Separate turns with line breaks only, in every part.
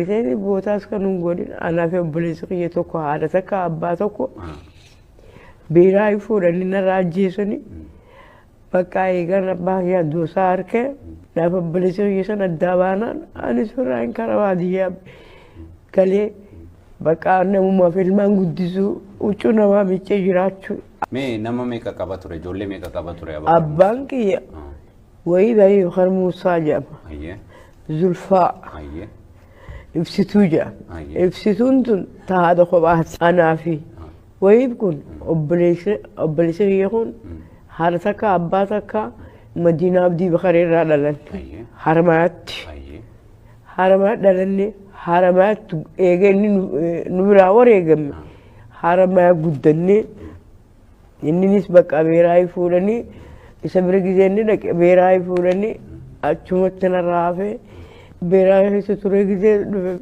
Isheen bootaas kan hin godhin anaa fi obboleessi kiyya tokko haadha takka abbaa tokko beeraa fuudhanii narraa ajjeesanii bakka eegan abbaa kiyya doosaa harkee naaf obboleessi kiyya sana addaa baanaan anis firraa hin kara baadiyyaa galee bakka namumaaf ilmaan guddisuu huccuu namaa miccee jiraachuu.
Mee nama meeqa qaba ture? Ijoollee meeqa qaba ture?
Abbaan kiyya wayii baay'ee yookaan Muusaa jedhama. Zulfaa. Ibsituu jedhama. Ibsituun tun haadha kophaati. Anaa fi wayii kun obboleessi kiyya kun haadha takka abbaa takka Madiinaa Abdii Bakaree irraa dhalanne. Haramaatti. Haramaatti dhalanne haramaatti eega inni nu biraa wareegame haramaa guddannee inninis bakka beeraa fuudhanii isa bira gizee inni dhaqe beeraa fuudhanii achumatti narraa hafee beeraa keessa ture gizee dhufe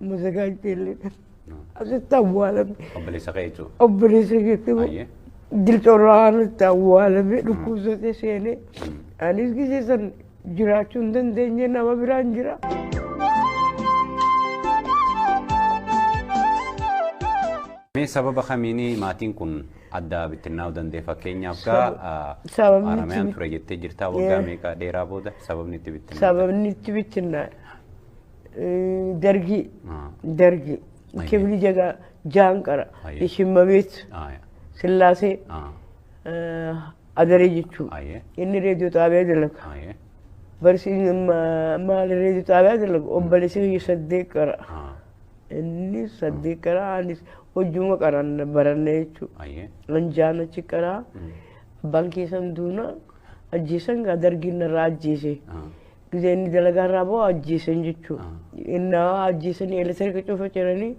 masagaajjeellee asitti awwaalame.
Obboleessa kee jechuudha.
Obboleessa keetti dilcorraanitti awwaalame dhukkubsatee seenee anis gizee san jiraachuu hin dandeenye nama biraan jira.
Mee sababa kamiini maatiin kun adda bittinnaa'uu danda'e? Fakkeenyaaf gaa Haramaayaa ture jettee jirtaa waggaa meeqa dheeraa booda sababni itti bittinnaa'e?
Sababni itti bittinnaa'e dargii dargii kifli jagaa jaanqara ishimmabeet sillaasee adaree jechuudha. Inni reediyoo xaabiyaa dalaga. Barsiisni maal reediyoo xaabiyaa dalaga obboleessi kiyya saddeet qara. Inni saddeet qara anis hojjuma qaran baranne jechuudha. Anjaan achi qaraa abbaan keessan duuna ajjeesan gaa dargiin irraa ajjeese. Gizee inni dalagaa irraa bahu ajjeesan jechuudha. Inni ajjeesanii elektiriika cufa jiranii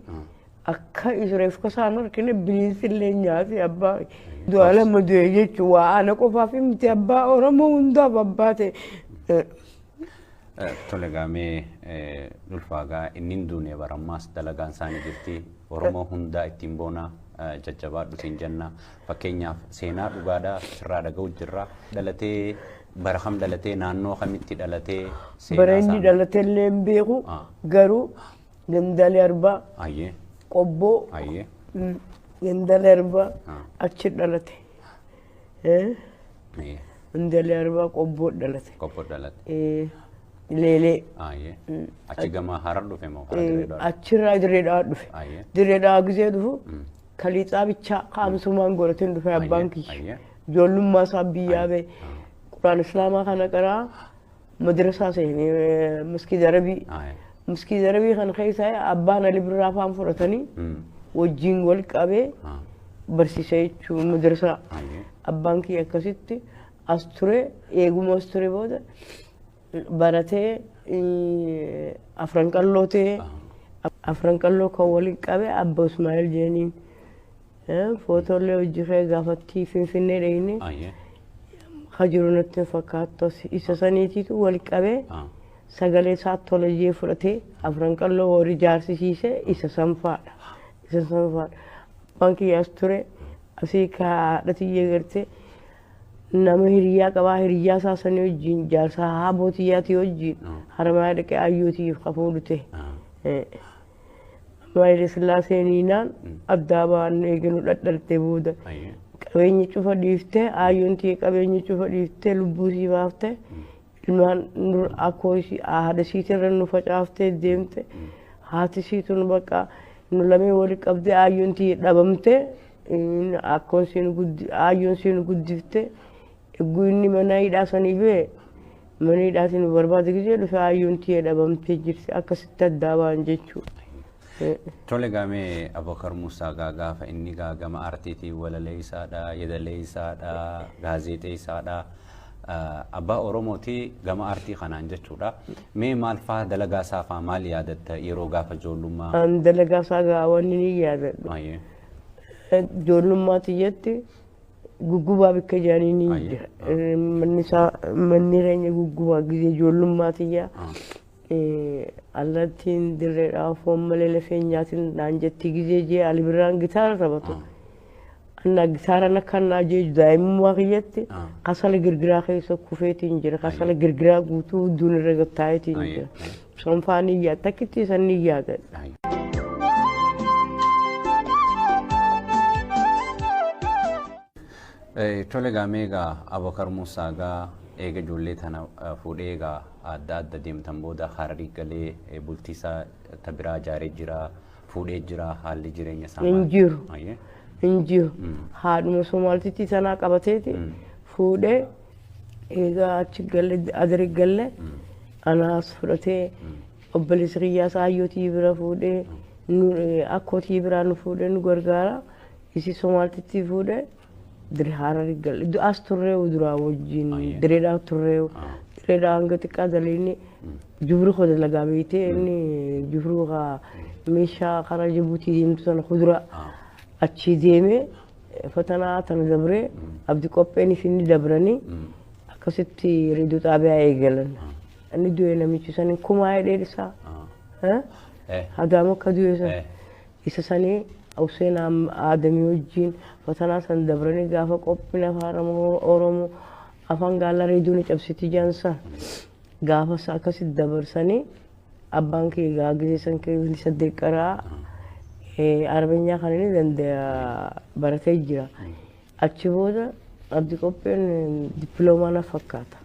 akka reeffa isaan harkine bineensi illee nyaate abbaa. Du'a lama du'e jechuudha. Waa ana qofaaf miti abbaa Oromoo hundaaf abbaa ta'e.
Tole gaamee ulfaagaa inni hin duune barammaas dalagaan isaanii jirti. Oromoo hundaa ittiin boona jajjabaadhu siin jenna. Fakkeenyaaf seenaa dhugaadhaa sirraa dhaga'u jirra. Dhalatee bara kam dhalatee naannoo kamitti dhalatee
Bara inni dhalatee illee hin beeku garuu Gandalee Arbaa Qobboo Gandalee Arbaa achi dhalate. Gandalee Arbaa Qobboo dhalate.
Qobboo dhalate.
Leelee.
Achi gama Harar dhufe moo?
Achirraa Dirree Dhawaa dhufe. Dirree Dhawaa gizee dhufu kaliixaa bichaa kaamsumaan godhateen dhufe abbaan kiyya. Ijoollummaa isaa biyyaa ba'e. Quraan Islaamaa kana qaraa madrasaa seenee maskiida Arabii. Maskiida Arabii kana keessa abbaan Ali Birraa faan fudhatanii wajjin wal qabee barsiise jechuun madrasaa. Abbaan kiyya akkasitti as ture eeguma as ture booda baratee afran qalloo ta'e afran qalloo kan waliin qabe abba Ismaa'eel jeeniin footoolee hojii kee gaafattii Finfinnee dhayine hajiru natti fakkaattu isa saniitiitu wal qabee sagalee isaa tola jee fudhatee afran qalloo horii jaarsisiise isa sanfaadha. Isa sanfaadha. Abbaan kiyya as ture asii haadha tiyyee gartee nama hiriyaa qabaa hiriyaa isaa sanii wajjin jaarsaa haaboo tiyyaatii wajjin Haramayaa dhaqee ayyootiif kafuu dhute. Haayile Sillaaseen hiinaan addaa ba'an eeginu dhadhalte booda qabeenya cufa dhiiftee ayyoon tiyya qabeenya cufa dhiiftee lubbuu sii baaftee ilmaan akkoo haadha siitirra nu facaaftee deemte haati siitu nu bakka nu lamee wali qabdee ayyoon tiyya dhabamtee akkoon siin ayyoon siin guddiftee egguu inni mana hidhaa sanii ba'e mana hidhaatiin nu barbaade gisee dhufe ayyoon tiyya dhabamtee jirti akkasitti addaa ba'an jechuudha.
Tole gaamee Abubakar Muusaa gaa gaafa inni gaa gama artiitii walaleessaadha, yeedaleessaadha, gaazexeessaadha. Abbaa Oromooti gama artii kanaan jechuudha. Mee maal faa dalagaa isaa faa maal yaadatta yeroo gaafa ijoollummaa?
An dalagaa isaa gaa wanni ni yaadadhu. Ijoollummaa tiyyatti guggubaa bikka jedhanii ni jira. Manni isaa manni keenya guggubaa gisee ijoollummaa tiyyaa. Allattiin dirreedhaa foon malee lafee nyaatiin naan jetti gisee jee Ali Birraan gitaara taphatu. Annaa gitaaraan akka annaa jee daa'imummaa kiyyatti kasala girgiraa keessa kufeetiin jira. Kasala girgiraa guutuu hunduun irra taa'eetiin jira. Sanfaa ni yaada takkitti san ni yaadadha.
Tole gaamee egaa Abubakar Muusaa gaa eega ijoollee tana fuudhee egaa adda adda deemtan booda Hararii galee bultii isaa ta biraa ijaaree jira fuudhee jira haalli jireenya isaa
Hin jiru. Hin jiru. Haadhuma Somaalitti sanaa qabateeti fuudhee egaa achi galle adari galle anaas fudhatee obboleessi kiyyaas hayyootii bira fuudhee akkootii biraa nu fuudhee nu gargaara. Isii Somaalitti fuudhee dire Hararii galle. As turree duraa wajjin direedhaa turree direedhaa hanga xiqqaa daleeni jubri koo dalagaa beektee inni jubri meeshaa karaa Jibuutii deemtu sana kuduraa achi deemee fatanaa tana dabree abdi qopheen isin dabranii akkasitti reediyoo xaabiyaa eegalan. Inni du'e namichi sanii kumaa hidhee isaa. Hadaama akka du'e sana. Isa sanii Hussein Adamii wajjin fatanaa san dabranii gaafa qophiin afaan Oromoo afaan gaala reediyoon cabsiti jaansa gaafa akkasitti dabarsanii abbaan kee gaagisee san kee saddeet qaraa Arabeenyaa kan inni danda'a baratee jira. Achi booda abdi qopheen dippiloomaa na fakkaata.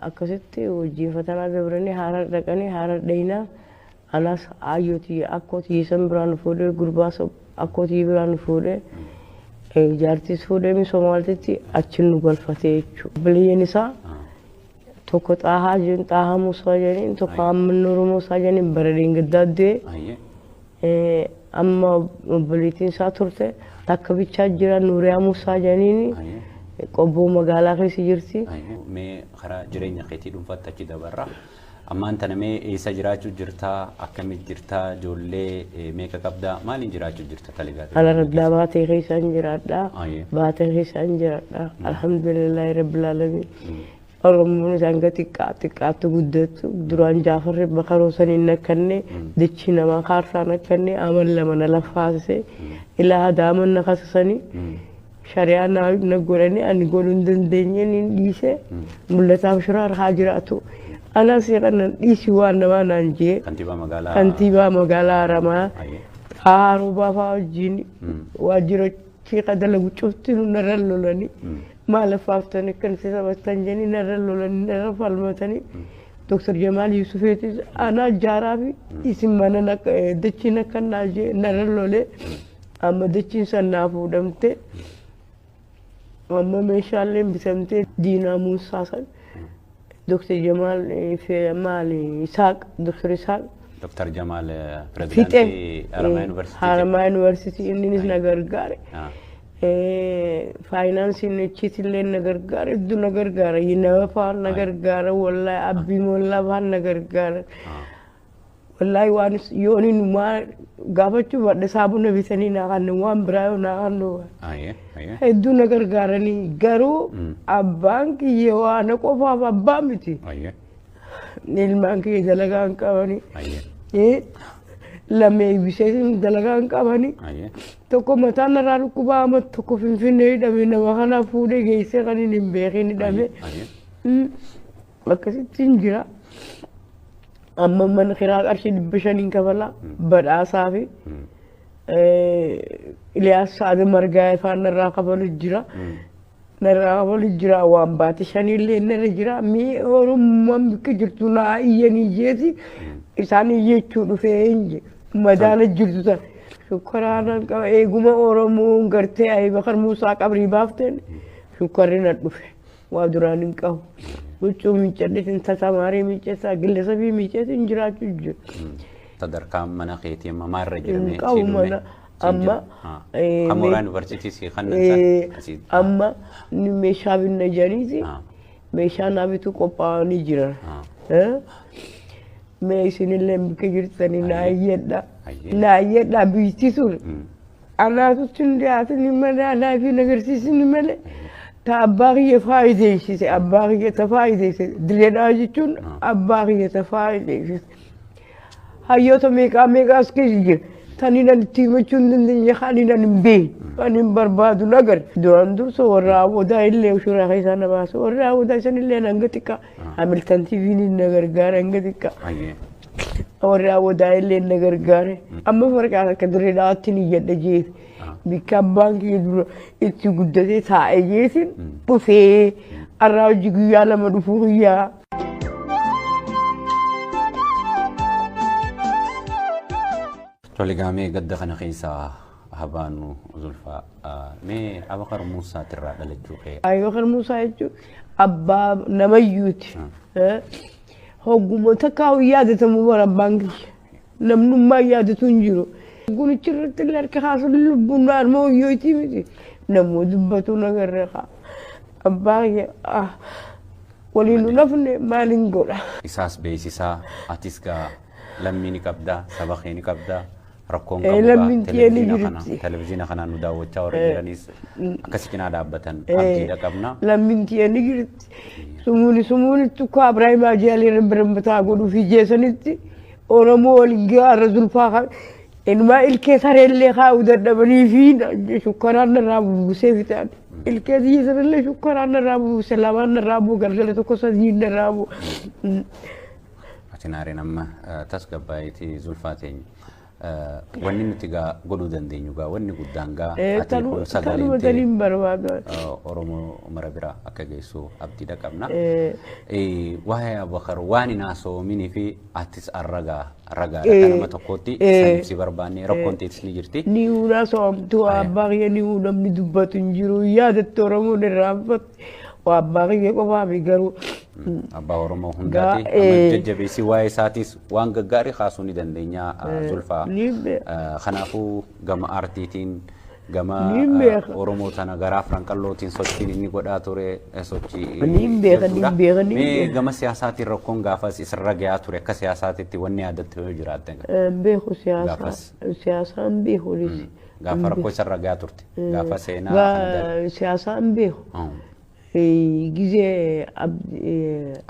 Akkasitti wajjin fatanaa dabranii haara dhaqanii haara dhayinaa anas ayyootii akkootii san biraan fuudhee gurbaas akkootii biraan fuudhee jaartiis fuudhee misoomaalitti achi nu galfatee jechuudha. Obboleeyyan isaa tokko Xaahaa jedhan Xaahaa Muusaa jedhaniin tokko Ammannoor Muusaa jedhaniin bara dheengaddaa du'e. Amma obboleettiin isaa turte takka bichaa jira Nuuriyaa Muusaa jedhaniin qobboo magaalaa keessa jirti.
Mee karaa jireenya keetii dhuunfaatti achi dabarra. Ammaan tana mee eessa jiraachuu jirtaa? Akkamitti jirtaa? Ijoollee meeqa qabdaa? Maaliin jiraachuu jirta taligaa?
Ana raddaa baatee keessaan jiraadha. Baatee keessaan jiraadha. Alhamdulillahi rabbil alamin. Oromoon isaan ga xiqqaa xiqqaatti guddattu duraan Jaafarri Bakaroo saniin nakkanne dachii namaa kaartaa nakkanne amal lama na laffaasise ilaa hadaaman na kasasanii shari'aa na godhanii ani godhuu hin dandeenye ni dhiise mul'ataaf shiraar haa jiraatu. Ana seera nan dhiisi waan namaa naan jee kantiibaa magaalaa Haramaa Haaroo Baafaa wajjin waajjira ciiqa dalagu cufti nu narra lolanii maal affaaftanii kan si sabattan jedhanii narra lolanii narra falmatanii Dr. Jamaal Yuusufeetis anaa jaaraa fi isin mana dachiin akka naa jee narra lolee amma dachiin san naa fuudhamte amma meeshaaleen bitamtee diinaa Muusaa san Dr. Jamal Maal Isaaq Dr. Isaaq
Dr. Jamal pirezidaantii Haramaya Yuunivarsiitii.
Haramaya Yuunivarsiitii innis na gargaare. Faayinaansiin achiitillee na gargaare hedduu na gargaara. Yinaba fa'aa na gargaara wallaahi abbii mollaa fa'aa na gargaara. Wallaahi waan yooniin maa gaafachuu badhe saabuna bitanii naa kannu waan biraa yoo naa kannu. Hedduu na gargaaranii garuu abbaan kiyya waan qofaaf abbaa miti. Ilmaan kiyya dalagaa hin qabanii. Lamee eebbiseetiin dalagaa hin qabanii. Tokko mataan narraa dhukkubaa amma tokko Finfinnee hidhame nama kana fuudhee geessee kan inni hin beekin hidhame. Akkasitti hin jira. Amma mana kiraa qarshii 500 kafalaa badhaasaa fi Iliyaas Saada Margaa ifaan narraa kafalu jira. Narraa kafalu jira waan baate 5 illee narra jira. Mee Oromummaan bakka jirtu naa iyyanii jeeti isaan iyyachuu dhufee hin jedhu. Madaala jirtu sana. Shukkaraan qaba eeguma Oromoon gartee Abubakar Muusaa qabrii baafteen shukkarri na dhufe. Waa duraan hin qabu. Huccuu miiccadheetiin tasamaarii miicceessaa gillesabii miicceetiin jiraachuu jiru.
Sadarkaa mana keetii amma maalirra jira?
Hin qabu mana amma.
Kan mooraa yuunivarsiitii si kan
Amma meeshaa binna jedhaniiti meeshaa naa bituu qophaa'anii jiran. Mee isinillee bakka jirtanii naa iyyadha. Naa iyyadha biyyi sun. Anaatutti hin dhiyaatin malee anaa fi agarsiisin malee. Ta abbaa kiyya faayideessise abbaa kiyya ta faayideessise direedhaa jechuun abbaa kiyya ta faayideessise. Hayyoota meeqaa meeqaa as keessa jira. Taniin ani itti himachuu hin dandeenye kan ani hin beekne kan hin barbaadu nagar. Duraan dursa warra awwadaa illee shuraa keessaa na baasa. Warra awwadaa isan illee hanga xiqqaa. Hamiltan TV'n na gargaara hanga xiqqaa. Warra awwadaa illee na gargaare. Amma farqaan akka dirree dhawaatti ni jedha jeeti. Bikka abbaan kiyya dura itti guddatee taa'ee jeetiin dhufee har'aa hojii guyyaa 2 dhufuu guyyaa.
Tole gaamee gadda kana keessaa habaanu Zulfaa mee Abubakar Muusaatirraa dhalachuu kee.
Abubakar Muusaa jechuun abbaa namayyuuti. Hogguma takka yaadatamu bara abbaan kiyya. Namnummaa yaadatu hin jiru. Gunichi irratti illee harka kaasu lubbuun harma hoyyootii miti. Namuu dubbatu nagarra kaa. Abbaa kiyya waliin nu nafne maaliin godha.
Isaas beeksisaa atis gaa lammii ni qabdaa saba kee ni qabdaa rakkoon qabu
Lammiin kiyya ni jirti.
Televizyiina kanaan nu daawwachaa warra jiranis akkasi cinaa dhaabbatan abdiidha qabna.
Lammiin kiyya ni jirti. Sumuuni sumuuni tukka Abiraahim Ajaalee rabbi godhuuf jeesanitti Oromoo waliin gaara Zulfaa kan inumaa ilkee sareellee kaa'uu dadhabanii fi shukkaraan narraa buusee fixan. Ilkee sareellee shukkaraan narraa buuse lamaan narraa buu galgala tokko sadii narraa buu.
Ati naareen amma tasgabbaa'eetii Zulfaa teenya. Wanni nuti gaa godhuu dandeenyu gaa wanni guddaan gaa ati kun sagaleen ta'e Oromoo mara bira akka geessu abdiidha qabna. Waa'ee Abubakar waan hin haasoominii fi atis arragaa ragaadha kan nama tokkotti saniif si barbaanne rakkoon teessis ni jirti.
Ni hunaa soomtuu abbaa kiyya ni namni dubbatu hin jiru yaadatte Oromoon irraanfatte abbaa kiyya qofaa fi garuu.
Abbaa Oromoo hundaati. Amma jajjabeessi waa'ee isaatis waan gaggaarii kaasuu ni dandeenya Zulfaa. Kanaafuu gama aartiitiin gama Oromoo tana garaa Afranqallootiin sochiin inni godhaa ture sochii. Mee gama siyaasaatiin rakkoon gaafas isirra gahaa ture akka siyaasaatitti wanni yaadatte yoo jiraatte.
Beeku siyaasaa. Siyaasaan beeku.
Gaafa rakkoo isarra gahaa turte. Gaafa seenaa.
Siyaasaan beeku. ጊዜ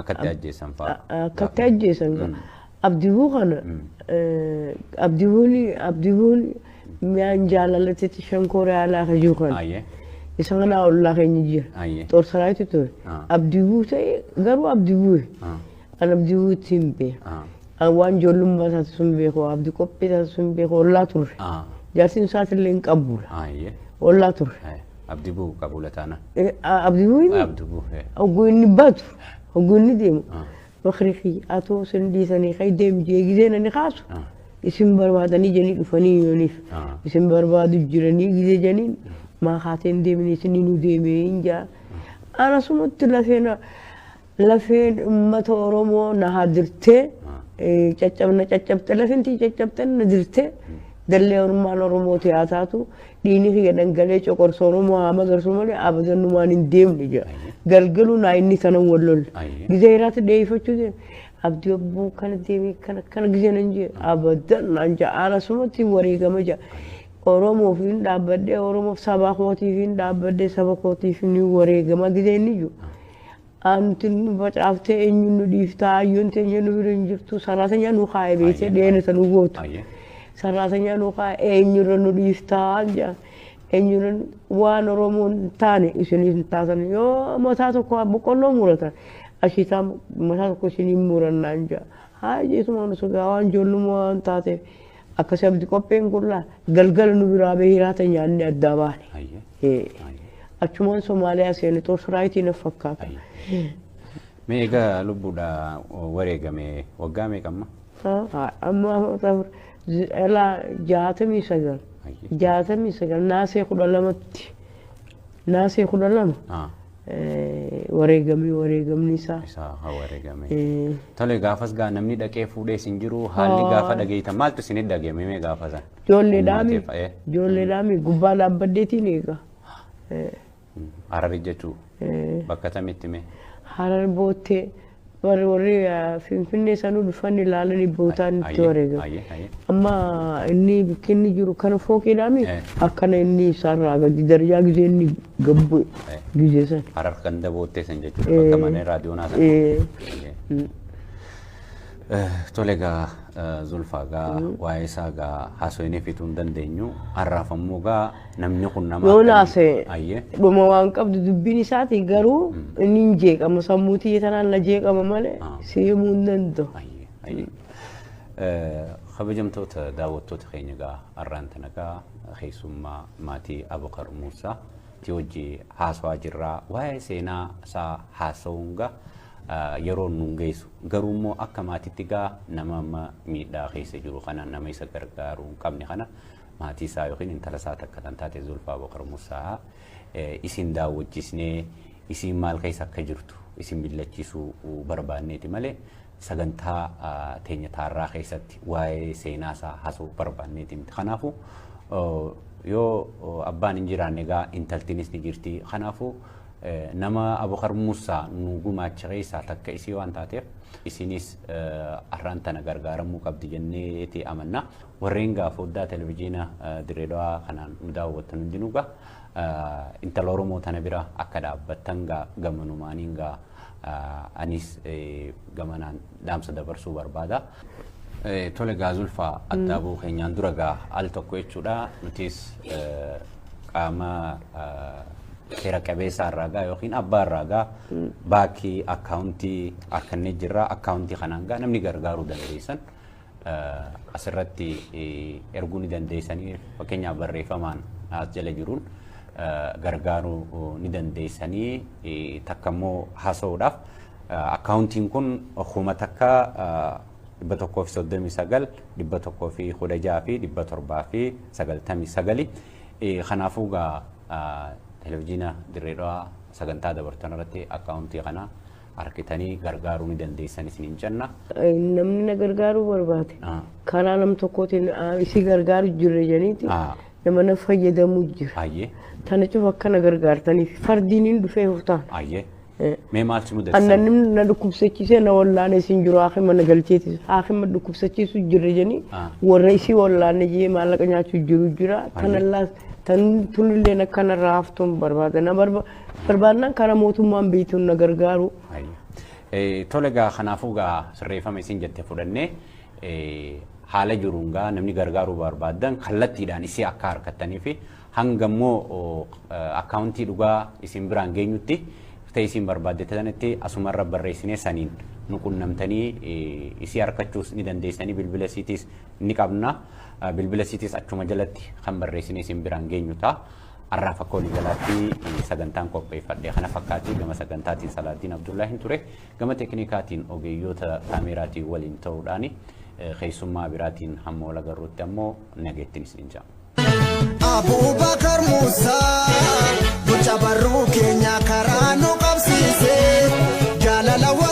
akkatti ajjeesan fa'a.
Akkatti ajjeesan Abdibuu kana Abdibuun mi'aan jaalalatetti shankoora yaalaa ka jiru kana. Isa kana ollaa keenya jira. Xoorsaraaytu ture. Abdibuu ta'e garuu Abdibuu. An Abdibuutti hin beeku. Waan ijoollummaa isaati sun beeku Abdi qophii isaati sun beeku ollaa turre. Jaartiin isaatillee hin qabbuudha. Ollaa turre.
Abdibuu qabula taana.
Abdibuu
Abdibuu.
Hogguu inni batu hogguu inni deemu. Bakri kiyya atoo isin dhiisanii kai deemu jee gizeen ani kaasu. Isin barbaadanii janii dhufanii yooniif. Isin barbaadu jiranii gizee janiin maa kaateen deemne isin nu deemee hin jaa. Ana sumatti lafeen uummata Oromoo na hadirtee caccabna caccabte lafeen tii caccabte na dirtee. Dallee ormaan Oromoo haa taatu dhiini kiyya dhangalee coqorsa Oromoo haa magarsu malee abadannumaan hin deemne jira. Galgaluu naa inni sanan wal lolle. Gizee hiraatti dheeyfachuu deeme. Abdii obbuu kana deemee kana kana gizee nan jee abadan naan jaa ana sumatti wareegama jaa. Oromoof hin dhaabbadhee Oromoof saba kootiif hin dhaabbadhee saba kootiif ni wareegama gizee inni jiru. Anti nu facaaftee eenyu nu dhiiftaa hayyoon teenya nu bira hin jirtu saraatanyaa nu kaa'ee beektee dheena san nu gootu. Saraatanyaa nu kaa'ee eenyurra nu dhiiftaa jaa eenyurra waan Oromoon taane isiniif hin taatan yoo mataa tokko boqqolloo muratan ashiitaa mataa tokko isiniin murannaan jaa haa jeetumaan osoo waan ijoollummaa waan taateef akkasii abdi qopheen kun laa galgala nu biraa bahee hiraata nyaanni addaa baane. Achumaan Somaaliyaa seene xoorsiraayitii na fakkaata.
Mee egaa lubbuudha wareegame waggaa meeqa amma?
Amma 69. 69 naasee 12tti. Naasee 12. Wareegamni wareegamni isaa.
Isaa haa wareegame. Tole gaafas gaa namni dhaqee fuudhee isin jiru haalli gaafa dhageeytan maaltu isinit dhageeme mee gaafa san?
Ijoollee dhaami. Ijoollee dhaami gubbaa dhaabbaddeetiin eega.
Harari jechuu bakka tamitti mee?
Harar boottee warri Finfinnee sanuu dhufan ilaalanii bootaan itti wareegame. Amma inni bakki inni jiru kana fooqiidhaami akkana inni isaarraa gadi darajaa gizee inni gabbu gizee san.
Harar ganda boottee san jechuudha bakka mana raadiyoonaa san. Tole egaa Zulfaa gaa waa'ee isaa gaa haasofnee fixuu hin dandeenyu. Har'aaf ammoo gaa namni kun nama
Yoo
akkamii-
naase
Ayyee.
dhuma waan qabdu dubbiin isaati garuu inni hin jeeqamu sammuu tiyya tanaan na jeeqama malee si himuu hin danda'u.
Ayyee. Ayyee. Kabajamtoota daawwattoota keenya gaa har'aan tana gaa keessummaa maatii Abukar Muusaa ti wajji haasawaa jirraa waa'ee seenaa isaa haasawuun gaa yeroo nuun geessu garuu immoo akka maatiitti gaa nama amma miidhaa keessa jiru kana nama isa gargaaruu hin qabne kana maatii isaa yookiin intala isaa takka kan taate Zulfaa Abukar Muusaa isin daawwachiisnee isin maal keessa akka jirtu isin billachiisuu barbaanneeti malee sagantaa teenya taarraa keessatti waa'ee seenaa isaa haasa'uu barbaanneeti miti. Kanaafuu yoo abbaan hin jiraanne egaa intaltinis ni jirti. Kanaafuu nama Abukar Muusaa nu gumaacha keessaa takka isii waan taateef isinis har'aan tana gargaaramuu qabdi jenneeti amanna. Warreen gaa foddaa televizyiina Dirree Dhawaa kanaan nu daawwattan hundinuu gaa intala Oromoo tana bira akka dhaabbattan gaa gamanumaaniin gaa anis gamanaan dhaamsa dabarsuu barbaada. Tole gaa Zulfaa addaabuu keenyaan dura gaa al tokko jechuudha nutis qaama seera qabeessaa irraa gaa yookiin abbaa irraa gaa baakii akkaawuntii harkannee jirra akkaawuntii kanaan gaa namni gargaaruu dandeessan asirratti erguu ni dandeessanii fakkeenyaaf barreeffamaan as jala jiruun gargaaruu ni dandeessanii takka immoo haasa'uudhaaf akkaawuntiin kun 1000 139 116 fi 799. Kanaafuu gaa televizyiina Dirree Dhawaa sagantaa dabartan irratti akkaawuntii kana harkitanii gargaaruu ni dandeessan isiniin jenna.
Namni na gargaaruu barbaade karaa nam tokkootiin isii gargaaru jirre jedhaniiti nama na fayyadamuu jira. Tana cufa akka na gargaartaniif fardiin hin dhufee huftaan.
Ayyee. Mee maal si mudate?
Annan na dhukkubsachiisee na wallaane isin jiru haakima na galcheetis haakima dhukkubsachiisu jirre jedhanii warra isii wallaane jee maallaqa nyaachuu jiru jira. Tanallaa tan tunillee akkanarraa haftuun barbaada. Na barbaadnaan karaa mootummaan beektuun na gargaaru.
Tole gaa kanaafuu gaa sirreeffama isin jette fudhannee haala jiruun gaa namni gargaaruu barbaadan kallattiidhaan isii akka harkattanii fi hanga immoo akkaawuntii dhugaa isin biraan geenyutti ta'e isin barbaadde asumarra barreessinee saniin nu qunnamtanii isii harkachuus ni dandeessanii bilbila isiitiis ni qabna. Bilbila isiitiis achuma jalatti kan barreessinee isin biraan geenyu ta'a. Har'aaf akka walii galaatti sagantaan qopheeffadhe kana fakkaatti gama sagantaatiin Salaaddiin Abdullaahiin ture gama teeknikaatiin ogeeyyoota kaameraatiin waliin ta'uudhaan keessummaa biraatiin hamma wal agarruutti ammoo nageettiin isin jedha.
Abubakar Musa guca barruu keenya karaa nu qabsiise jaalala.